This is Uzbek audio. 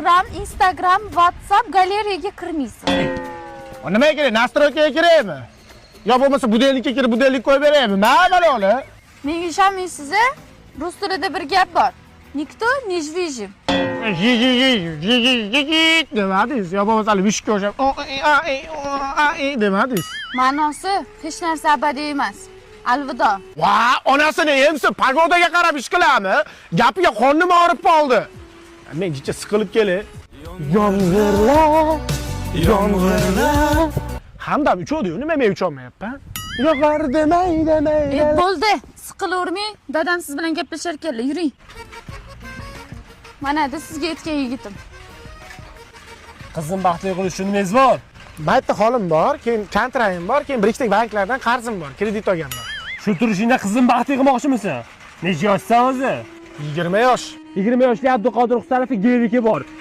Telegram, Instagram, WhatsApp, galereyaga kirmaysiz. Nimaga kerak? Настройка ga kerakmi? Yo bo'lmasa будильник ka kirib, будильник qo'yib beraymi? Ma baloni. Menga ishonmaysiz a? Rus tilida bir gap bor. Никто не жвижим. Demadingiz? Yo bo'lmasa hali mushukka o'xshab o e, a e, o, a e demadingiz? Ma'nosi hech narsa abadiy emas. Alvido. Va, onasini emsin, погода ga qarab ish qiladimi? Gapiga qornim og'rib qoldi. Men jicha siqilib kelay. Yomg'irlar, yomg'irlar. Hamdam uchuvdi-yu, nima men ucholmayapman? Yog'ar demay demay. E, bo'ldi. Siqilavermang. Dadam siz bilan gaplashar ekanlar. Yuring. Mana sizga aytgan yigitim. Qizim baxtli qilish uchun nimangiz bor? Bitta holim bor, keyin kontragim bor, keyin bir ikkita banklardan qarzim bor, kredit olganman. Shu turishingda qizim baxtli qilmoqchimisan? Necha yoshsan o'zi? 20 yosh. 20 yoshli Abduqodir Husanovning Geliki bor.